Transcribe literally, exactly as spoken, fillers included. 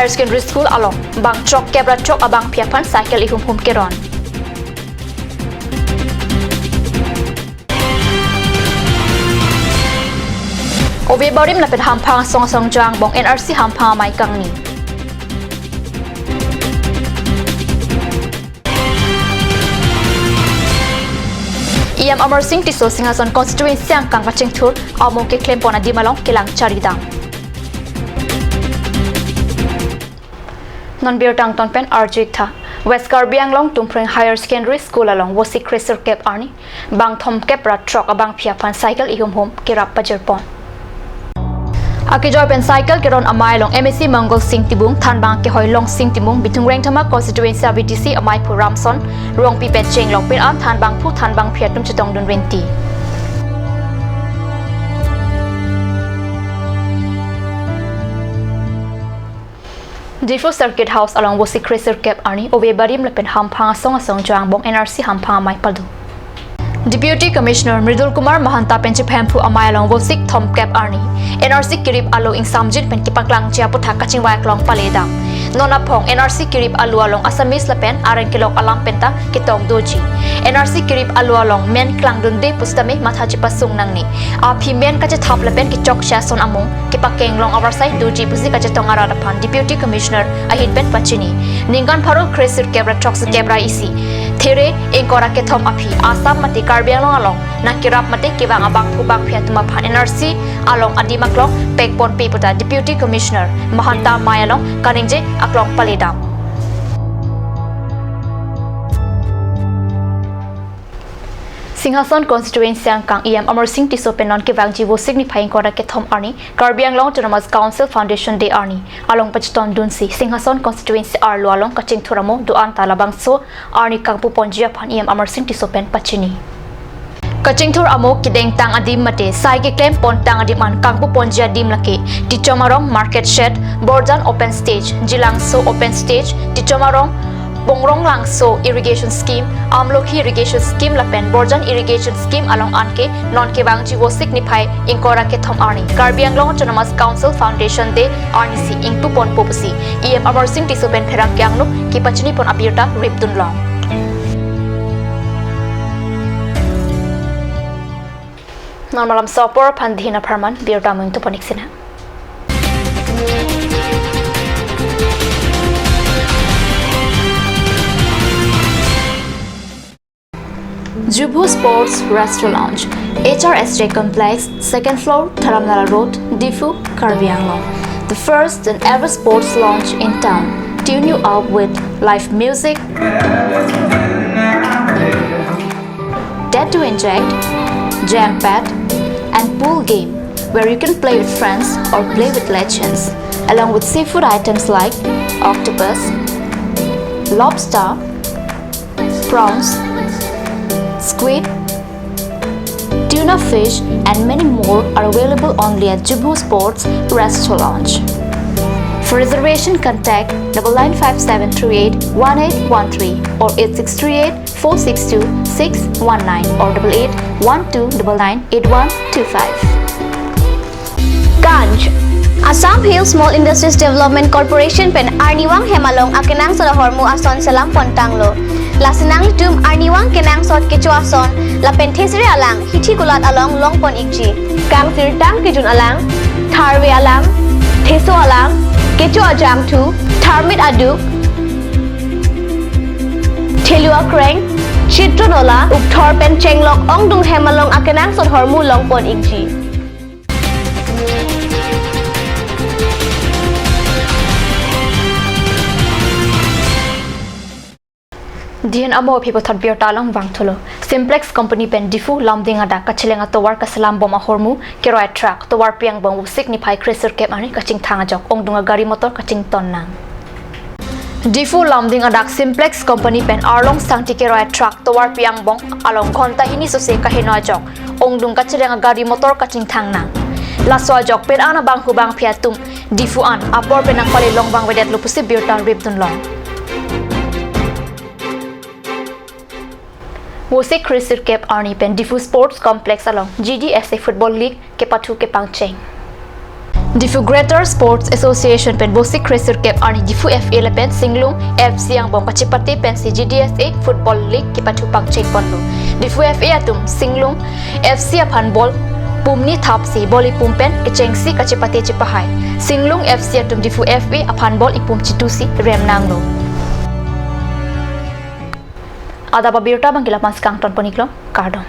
Higher Secondary School along bang throk kep ra throk abangpi aphan cycle ihum hum keron. Ove barim lapen hamphang asong asong jo angbong N R C hamphang amei kangni. E M Amarsing Tisso Singhason constituency angkang kachingthur amo keklem pon adim along kelang charidam. Non birta angton pen arju-ik tha. West Karbi Anglong Tumpreng Higher Secondary School along Vosik kresirkep arni bang thomkep ra throk abangpi aphan cycle ihum hum kerap pajir pon. Akejoi pen cycle keron amei along M A C Mongol Sing Timung, thanbang kehoi Long Sing Timung, Bithung Rengthama constituency a V D C amei aphu Ramson Rongpi pen chenglok pin an thanbangphu thanbangpi atum chetongdun rinti. Diphu Circuit House along Vosik kresirkep arni ove barim lapen hamphang asong asong jo angbong N R C hamphang amei pado. Deputy Commissioner Mridul Kumar Mahanta pen chepahemphu amei along Vosik thomkep arni N R C kirip alo ingsamjin pen kepaklangji aputhak kachingvai aklong paledam. Non aphong N R C kirip alo along Assamese lapen areng kelok alam penta ketong doji. N R C kirip alo along men klangdunde pusitame matha chepasung nangne. Aphi men kachethap lapen kechokche ason amung kepakeng long avarsai doji pusi kachetong arat aphan Deputy Commissioner ahin pen pachini. Ningkan pharo kresirkep ra throksirkep ra isi, there ingkoi ra kethom aphi Assam mate Karbi Anglong along nangkerap mate kevang abangphu bangphi atum aphan N R C along adim aklong pekponpe puta Deputy Commissioner Mahanta amei along kaningje aklong paledam. Singhason constituency angkang E M Amarsing Tisso pen non kevangji Vosik niphai ingkoi ra kethom arni Karbi Anglong Autonomous Council Foundation Day arni along pachetongdunsi Singhason constituency arlo along kachingthur amo do-an ta labangso arni kangpu ponji aphan E M Amarsing Tisso pen pachini. Kachingthur amo kedengtang adim mate sai keklem pontang adim an kangpu ponji adim lake Tichom Arong Market Shed, Borjan Open Stage, Jilangso Open Stage, Tichom Arong, Pongrong Langso Irrigation Scheme, Amlokhi Irrigation Scheme lapen Borjan Irrigation Scheme along anke non kevangji Vosik niphai ingkoi ra kethom arni Karbi Anglong Autonomous Council Foundation Day arnisi ingpu ponpo pusi E M Amarsing Tisso pen pherangke angno kepachini pon abirta ripdun long. Non malam sopor aphan dihin apharman birta mung tupon iksina. Jubho Sports Restaurant Lounge, H R S J Complex, second floor, Dharamnala Road, Diphu, Karbi Anglong. The first and ever sports lounge in town. Tune you up with live music, tattoo inject, jam pad, and pool game where you can play with friends or play with legends, along with seafood items like octopus, lobster, prawns, squid, tuna fish, and many more are available only at Jubho Sports Restaurant Lounge. For reservation, contact double nine five seven three eight one eight one three or eight six three eight four six two six one nine or double eight one two double nine eight one two five. Kanj. Assam Hill Small Industries Development Corporation pen arnivang hem along akenangsot ahormu ason selam pontanglo. Lasi nanglitum arnivang kenangsot kecho ason lapen thesere alang hithi kulat along longpon ikji. Kangsirtang kejun alang, tharve alang, theso alang, kecho ajangthu, tharmit aduk, thelu akreng, chitro nola, ukthor pen chenglok ongdung hem along akenangsot ahormu longpon ikji. Dihin amo aphi puthot birta along vangthulo. Simplex Company pen Diphu Lumding adak kacheleng atovar kaselam bom ahormu keroi atrak tovarpi angbong Vosik niphai kresirkep arni kachingthang ajok ongdung agari motor kachington nang. Diphu Lumding adak Simplex Company pen arlong sangti keroi atrak tovarpi angbong along ghonta hini sose kaheno ajok ongdung kacheleng agari motor kachingthang nang. Laso ajok pen an abanghu bangphi atum Diphu an apor pen nangpale long vangvedetlo pusi birta ripdun long. Vosik kresirkep arni pen Diphu Sports Complex along G D S A Football League kepathu kepangcheng. Diphu Greater Sports Association pen Bosik Kresur Kep Arni Diphu F A lapen Singlung F C angbong kachepate pensi G D S A Football League kepathu pangcheng ponlo. Diphu F A atum Singlung F C aphan ball pumni thapsi ball ipum pen kechengsi kachepate chepahai. Singlung F C atum Diphu F A aphan ball ipum chitusi rem nanglo. Adap abirta abang ke la-an si kangton pon-iklo, kardom.